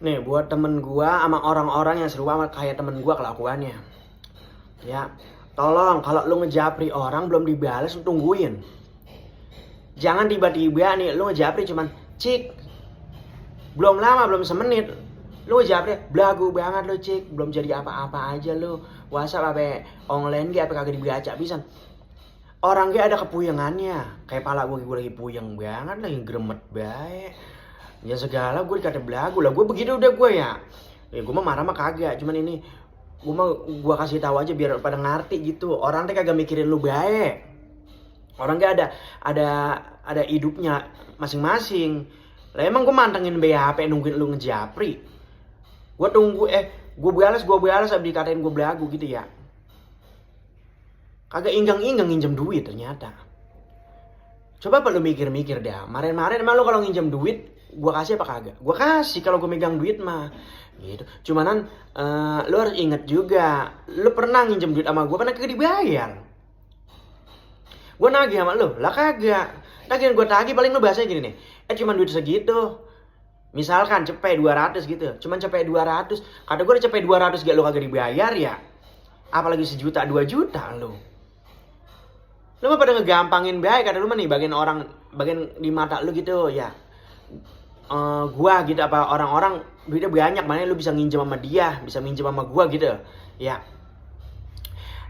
Nih buat temen gua sama orang-orang yang serupa kayak temen gua kelakuannya. Ya, tolong kalau lu ngejapri orang belum dibales lu tungguin. Jangan tiba-tiba nih lu ngejapri cuman cik. Belum lama, belum semenit. Lu ngejapri belagu banget lu cik, belum jadi apa-apa aja lu. WhatsApp apa online ge apa kagak dibaca pisan. Orang ge ada kepuyengannya. Kayak pala gua lagi puyeng banget lagi gremet bae. Ya segala gue dikata belagu lah, gue begitu udah gue ya. Ya gue mah marah mah kagak, cuman ini gue kasih tahu aja biar pada ngerti gitu. Orang teh kagak mikirin lu baik. Orang gak ada hidupnya masing-masing. Lah emang gue mantengin HP nungguin lu ngejapri. Gue tunggu gue balas abis dikatain gue belagu gitu ya. Kagak inggang-inggang nginjem duit ternyata. Coba apa lu mikir-mikir dah. Kemarin emang lu kalau nginjem duit gua kasih apa kagak? Gua kasih kalau gua megang duit mah. Gitu. Cumanan lu harus inget juga, lu pernah nginjem duit sama gua kan kagak dibayar. Gua nagih sama lu, lah kagak. Tagihan gua tagih paling lu bahasanya gini nih. Cuman duit segitu. Misalkan cepet 200 gitu. Cuman cepet 200. Kata gua udah cepet 200 gak lu kagak dibayar ya. Apalagi sejuta 2 juta lu. Lu mah pada ngegampangin baik, kata lu mah nih bagian di mata lu gitu ya. Gua gitu apa orang-orang duitnya banyak, mana lu bisa nginjem sama dia, bisa minjem sama gua gitu ya.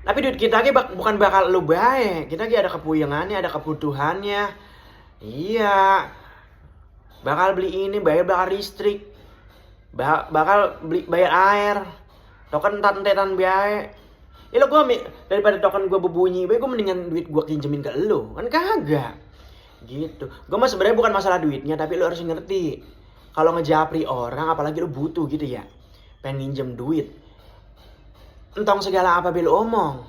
Tapi duit kita lagi bukan bakal lu baik, kita lagi ada kepuyengannya, ada kebutuhannya. Iya, bakal beli ini, bakal listrik, bakal beli bayar air, token entetan baik. Ya lo gua daripada token gua berbunyi baik, gua mendingan duit gua pinjemin ke lu, kan kagak. Gitu. Gue mah sebenarnya bukan masalah duitnya, tapi lu harus ngerti. Kalau ngejapri orang, apalagi lu butuh gitu ya, pengen nginjem duit, entong segala apa lu omong.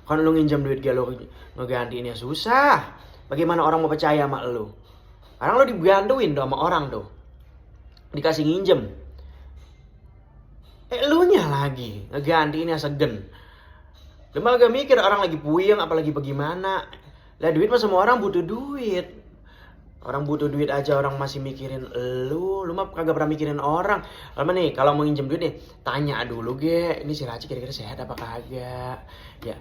Kalau lu nginjem duit gak lu ngegantiinnya susah. Bagaimana orang mau percaya sama lu? Sekarang lu dibantuin tuh sama orang tuh, dikasih nginjem. Lu nya lagi ngegantiinnya segen. Lu malah gak mikir orang lagi puyeng apalagi bagaimana. Lah duit mah semua orang butuh duit. Orang butuh duit aja orang masih mikirin lu mah kagak pernah mikirin orang. Lama nih kalau mau nginjem duit nih, tanya dulu ge, ini si Raci kira-kira sehat apa kagak? Ya,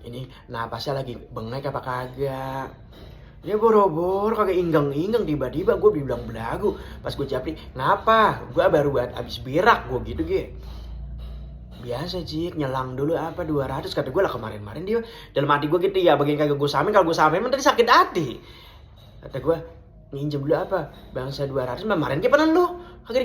ini napasnya lagi bengek apa kagak? Ya boro-boro kagak inggang-inggang tiba-tiba gue bilang belagu. Pas gue japri, "Ngapa? Gue baru habis berak gue gitu ge." Biasa Cik, nyelang dulu apa 200 kata gue lah kemarin dia dalam hati gue gitu ya, bagian kagak gue samain, kalau gue samain tadi sakit hati. Kata gue, minjem dulu apa bangsa 200 kemarin dia pernah lu kagak